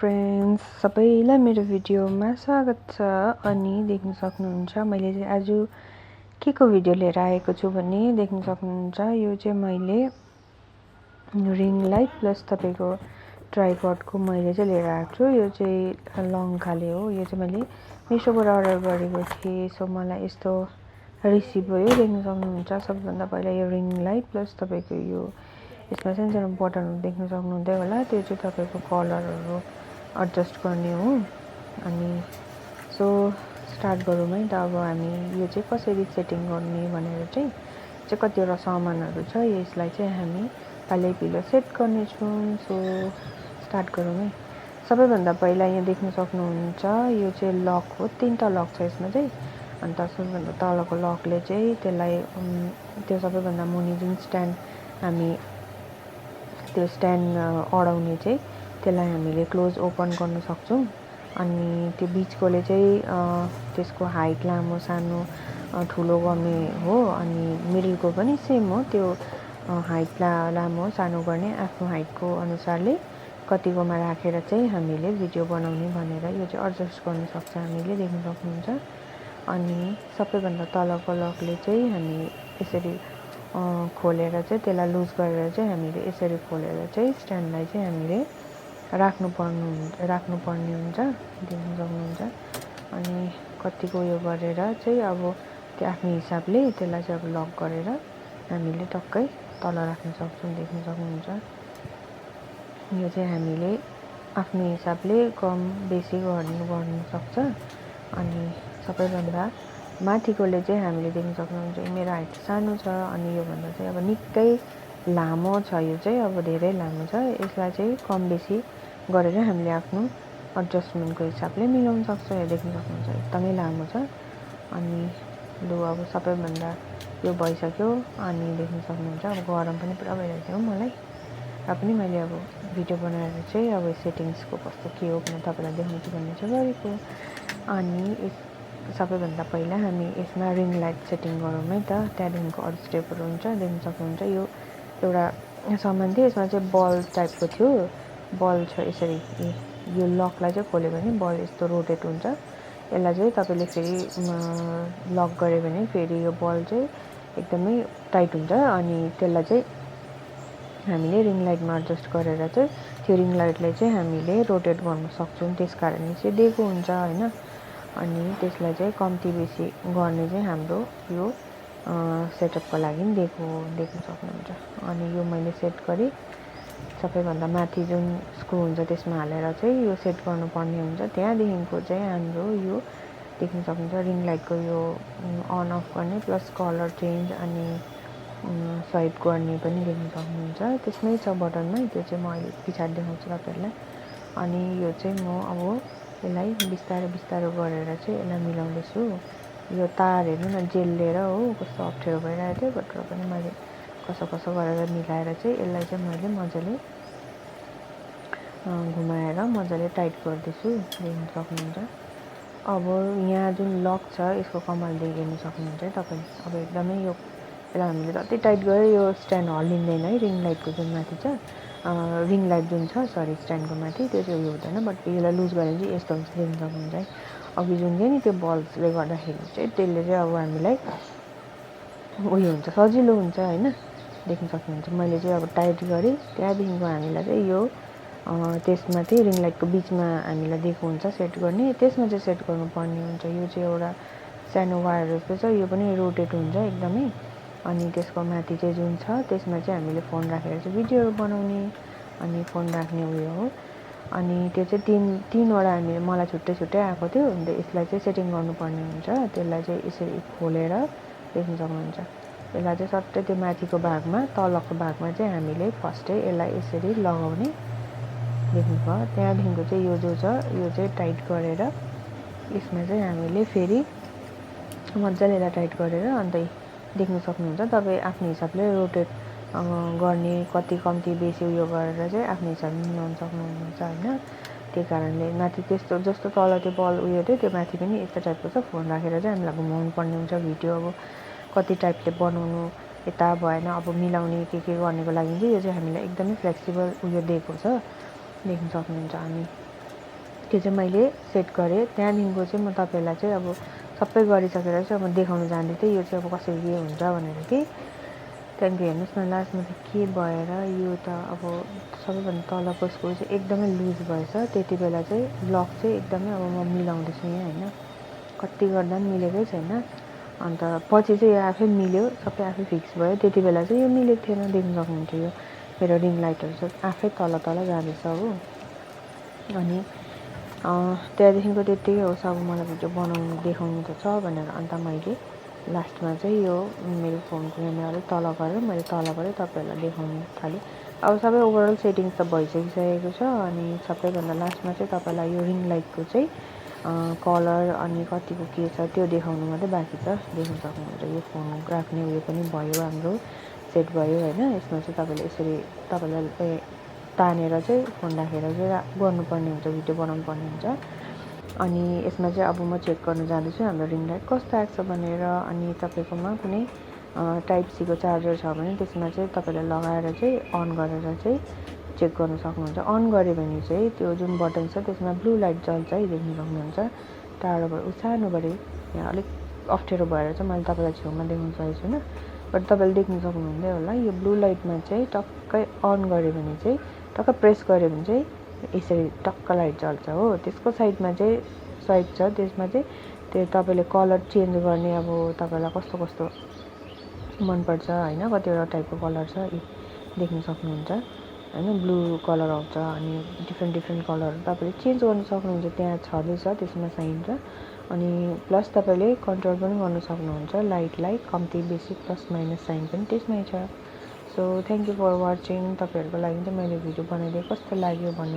Friends, सबैलाई मेरो भिडियोमा स्वागत छ। अनि देख्न सक्नुहुन्छ मैले चाहिँ आज के को भिडियो लिएर आएको छु भने देख्न सक्नुहुन्छ यो चाहिँ मैले रिङ लाइट प्लस तपाईको ट्राइपडको मैले चाहिँ लिएर आएको छु। यो चाहिँ लङ खाले हो। यो चाहिँ मैले मिसोबाट अर्डर गरेको थिएँ। सो मलाई यस्तो रिसिभ भयो। देख्न सक्नुहुन्छ सबैभन्दा पहिला यो रिङ लाइट प्लस तपाईको यो यसमा सानो बटनहरु देख्न सक्नुहुँदै होला। त्यो चाहिँ तपाईको कलरहरु एडजस्ट गर्ने हो। अनि सो स्टार्ट गरौँ है त। अब हामी यो चाहिँ कसरी सेटिङ गर्ने भनेर चाहिँ कतिवटा सामानहरु छ, यसलाई चाहिँ हामी पालैपिलो सेट गर्ने छौं। सो स्टार्ट गरौँ है। सबैभन्दा पहिला यहाँ देख्न सक्नुहुन्छ यो चाहिँ लक हो। तीनटा लक छ यसमा चाहिँ। अनि सबैभन्दा तलको लकले चाहिँ त्यसलाई त्यो सबैभन्दा मुनि जुन स्ट्यान्ड हामी त्यो स्ट्यान्ड अडाउने चाहिँ त्यसलाई हामीले क्लोज ओपन गर्न सक्छौं। अनि त्यो बीचकोले चाहिँ त्यसको हाइट लामो सानो ठुलो गर्ने हो। अनि मिडलको पनि सेम हो। त्यो हाइट लामो सानो गर्ने आफ्नो हाइटको अनुसारले कतिकोमा राखेर चाहिँ हामीले भिडियो बनाउने भनेर यो चाहिँ एडजस्ट गर्न सक्छ हामीले। देख्न सक्नुहुन्छ। अनि सबैभन्दा तलको लकले चाहिँ हामी यसरी खोलेर चाहिँ त्यसलाई लुज गरेर चाहिँ हामीले यसरी खोलेर चाहिँ स्ट्यान्डलाई चाहिँ हामीले राख्नुपर्ने हुन्छ। देख्न सक्नुहुन्छ। अनि कतिको यो गरेर चाहिँ अब त्यो आफ्नो हिसाबले त्यसलाई चाहिँ अब लक गरेर हामीले टक्कै तल राख्न सक्छौं। देख्न सक्नुहुन्छ। यो चाहिँ हामीले आफ्नो हिसाबले कम बेसी गर्न सक्छ। अनि सबैभन्दा माथिकोले चाहिँ हामीले देख्न सक्नुहुन्छ मेरो हाइट सानो छ। अनि यो भन्दा चाहिँ अब निकै लामो छ। यो चाहिँ अब धेरै लामो छ। यसलाई चाहिँ कम बेसी गरेर हामीले आफ्नो एडजस्टमेन्टको हिसाबले मिलाउन सक्छौं। यो देख्न सक्नुहुन्छ एकदमै लामो छ। अनि लु अब सबैभन्दा यो भइसक्यो। अनि देख्न सक्नुहुन्छ अब गरम पनि पुरा भइरहेको थियो मलाई। र पनि मैले अब भिडियो बनाएर चाहिँ अब सेटिङ्सको कस्तो के हो भनेर तपाईलाई देखाउँछु भन्ने चाहिँ गरेको। अनि सबैभन्दा पहिला हामी यसमा रिङ लाइट सेटिङ गरौँ है त। त्यहाँदेखिको अरु स्टेपहरु हुन्छ। देख्न सक्नुहुन्छ यो एउटा सामान थियो। यसमा चाहिँ बल टाइपको थियो। बल छ यसरी यो लकलाई चाहिँ खोल्यो भने बल यस्तो रोटेट हुन्छ। यसलाई चाहिँ तपाईले फेरि लक गर्यो भने फेरि यो बल चाहिँ एकदमै टाइट हुन्छ। अनि त्यसलाई चाहिँ हामीले रिङ लाइटमा एडजस्ट गरेर चाहिँ त्यो रिङ लाइटलाई चाहिँ हामीले रोटेट गर्न सक्छौं। त्यसकारणले चाहिँ दिएको हुन्छ हैन। अनि त्यसलाई चाहिँ कम्ती बेसी गर्ने चाहिँ हाम्रो यो सेटअपको लागि दिएको हो। देख्न सक्नुहुन्छ। अनि यो मैले सेट गरे सबैभन्दा माथि जुन स्क्रु हुन्छ त्यसमा हालेर चाहिँ यो सेट गर्नुपर्ने हुन्छ। त्यहाँदेखिको चाहिँ हाम्रो यो देख्न सक्नुहुन्छ रिङ लाइटको यो अन अफ गर्ने प्लस कलर चेन्ज अनि स्वाइप गर्ने पनि देख्न सक्नुहुन्छ। त्यसमै छ बटनमा। त्यो चाहिँ म अहिले पछाडी देखाउँछु तपाईहरुलाई। अनि यो चाहिँ म अब यसलाई बिस्तारै गरेर चाहिँ यसलाई मिलाउँदै छु। यो तार हेर्नु न जेल्लेर हो कस्तो अप्ठ्यारो भइरहेको थियो। बट र पनि मैले कसो गरेर मिलाएर चाहिँ यसलाई चाहिँ मैले मजाले घुमाएर मजाले टाइट गर्दैछु। देख्न सक्नुहुन्छ। अब यहाँ जुन लक छ यसको कमाल देख्न सक्नुहुन्छ तपाईले। अब एकदमै यो यसलाई हामीले जति टाइट गरे यो स्ट्यान्ड हल्लिँदैन है। रिङ लाइटको जुन माथि छ रिङ लाइट जुन छ सरी स्ट्यान्डको माथि त्यो चाहिँ उयो हुँदैन। बट यसलाई लुज गरे चाहिँ यस्तो हुन्छ। देख्न सक्नुहुन्छ है। अघि जुन थियो नि त्यो बल्बले गर्दाखेरि चाहिँ त्यसले चाहिँ अब हामीलाई उयो हुन्छ सजिलो हुन्छ हैन। देख्न सक्नुहुन्छ। मैले चाहिँ अब टाइट गरे त्यहाँदेखिको हामीलाई चाहिँ यो त्यसमाथि रिङ लाइटको बीचमा हामीलाई दिएको हुन्छ सेट गर्ने। त्यसमा चाहिँ सेट गर्नुपर्ने हुन्छ। यो चाहिँ एउटा सानो वायर जस्तो छ। यो पनि रोटेट हुन्छ एकदमै। अनि त्यसको माथि चाहिँ जुन छ त्यसमा चाहिँ हामीले फोन राखेर चाहिँ भिडियोहरु बनाउने अनि फोन राख्ने उयो हो। अनि त्यो चाहिँ तीनवटा हामी मलाई छुट्टै आएको थियो। अन्त यसलाई चाहिँ सेटिङ गर्नुपर्ने हुन्छ। त्यसलाई चाहिँ यसरी खोलेर देख्न सक्नुहुन्छ। यसलाई चाहिँ सट्टै त्यो माथिको भागमा तलको भागमा चाहिँ हामीले फर्स्टै यसलाई यसरी लगाउने देख्नुभयो। त्यहाँदेखिको चाहिँ यो जो छ यो चाहिँ टाइट गरेर यसमा चाहिँ हामीले फेरि मजाले यसलाई टाइट गरेर अन्त देख्न सक्नुहुन्छ तपाई आफ्नो हिसाबले रोटेट गर्ने कति कम्ती बेसी उयो गरेर चाहिँ आफ्नो हिसाबले मिलाउन सक्नुहुन्छ हैन। त्यही कारणले माथि त्यस्तो जस्तो तल त्यो बल उयो थियो त्यो माथि पनि यस्तो टाइपको छ। फोन राखेर चाहिँ हामीलाई घुमाउनु पर्ने हुन्छ भिडियो। अब कति टाइपले बनाउनु यता भएन अब मिलाउने के गर्नेको लागि चाहिँ यो चाहिँ हामीलाई एकदमै फ्लेक्सिबल उयो दिएको छ। देख्न सक्नुहुन्छ। अनि त्यो चाहिँ मैले सेट गरेँ। त्यहाँदेखिको चाहिँ म तपाईँलाई चाहिँ अब सबै गरिसकेर चाहिँ अब देखाउन जाँदै थिएँ यो चाहिँ अब कसरी के हुन्छ भनेर कि। त्यहाँदेखि हेर्नुहोस् न लास्टमा चाहिँ के भएर यो त अब सबैभन्दा तलको स्क्रू चाहिँ एकदमै लुज भएछ। त्यति बेला चाहिँ लक चाहिँ एकदमै अब म मिलाउँदैछु यहाँ होइन, कति गर्दा पनि मिलेकै छैन। अन्त पछि चाहिँ यो आफै मिल्यो, सबै आफै फिक्स भयो। त्यति बेला चाहिँ यो मिलेको थिएन, देख्न सक्नुहुन्छ यो मेरो रिङ लाइटहरू चाहिँ आफै तल तल जाँदैछ हो। अनि त्यहाँदेखिको त्यत्तिकै होस्, अब मलाई भिडियो बनाउनु देखाउनु त छ भनेर अन्त मैले लास्टमा चाहिँ यो मेरो फोनको यहाँ अलिक तल गरेर मैले तलबाटै तपाईँहरूलाई देखाउनु थालेँ। अब सबै ओभरअल सेटिङ्स त भइसकिसकेको छ। अनि सबैभन्दा लास्टमा चाहिँ तपाईँलाई यो रिङ लाइटको चाहिँ कलर अनि कतिको के छ त्यो देखाउनु मात्रै बाँकी छ। देख्न सक्नुहुन्छ यो फोन राख्ने उयो पनि भयो, हाम्रो सेट भयो होइन। यसमा चाहिँ तपाईँले यसरी तपाईँलाई तानेर चाहिँ फोन राखेर चाहिँ गर्नुपर्ने हुन्छ, भिडियो बनाउनु पर्ने हुन्छ। अनि यसमा चाहिँ अब म चेक गर्न जाँदैछु हाम्रो रिङ लाइट कस्तो आएको छ भनेर। अनि तपाईँकोमा कुनै टाइप सीको चार्जर छ भने त्यसमा चाहिँ तपाईँले लगाएर चाहिँ अन गरेर चाहिँ चेक गर्न सक्नुहुन्छ। अन गऱ्यो भने चाहिँ त्यो जुन बटन छ त्यसमा ब्लू लाइट जल्छ है, देख्न सक्नुहुन्छ। टाढोबाट सानोबाट यहाँ अलिक अप्ठ्यारो भएर चाहिँ मैले तपाईँलाई छेउमा देखाउन सकेको छुइनँ, बट तपाईँले देख्न सक्नुहुँदै होला। यो ब्लू लाइटमा चाहिँ टक्कै अन गऱ्यो भने चाहिँ टक्क प्रेस गऱ्यो भने चाहिँ यसरी टक्क लाइट जल्छ हो। त्यसको साइडमा चाहिँ साइड छ, त्यसमा चाहिँ त्यो तपाईँले कलर चेन्ज गर्ने अब तपाईँलाई कस्तो कस्तो मनपर्छ होइन, कतिवटा टाइपको कलर छ देख्न सक्नुहुन्छ होइन। ब्लू कलर आउँछ अनि डिफ्रेन्ट कलरहरू तपाईँले चेन्ज गर्न सक्नुहुन्छ, त्यहाँ छँदैछ त्यसमा साइन छ। अनि प्लस तपाईँले कन्ट्रोल पनि गर्न सक्नुहुन्छ लाइटलाई, कम्ती बेसी प्लस माइनस साइन पनि त्यसमै छ। So thank you for watching. तपाईँहरूको लागि चाहिँ मैले भिडियो बनाइदिएँ, कस्तो लाग्यो भन्नु।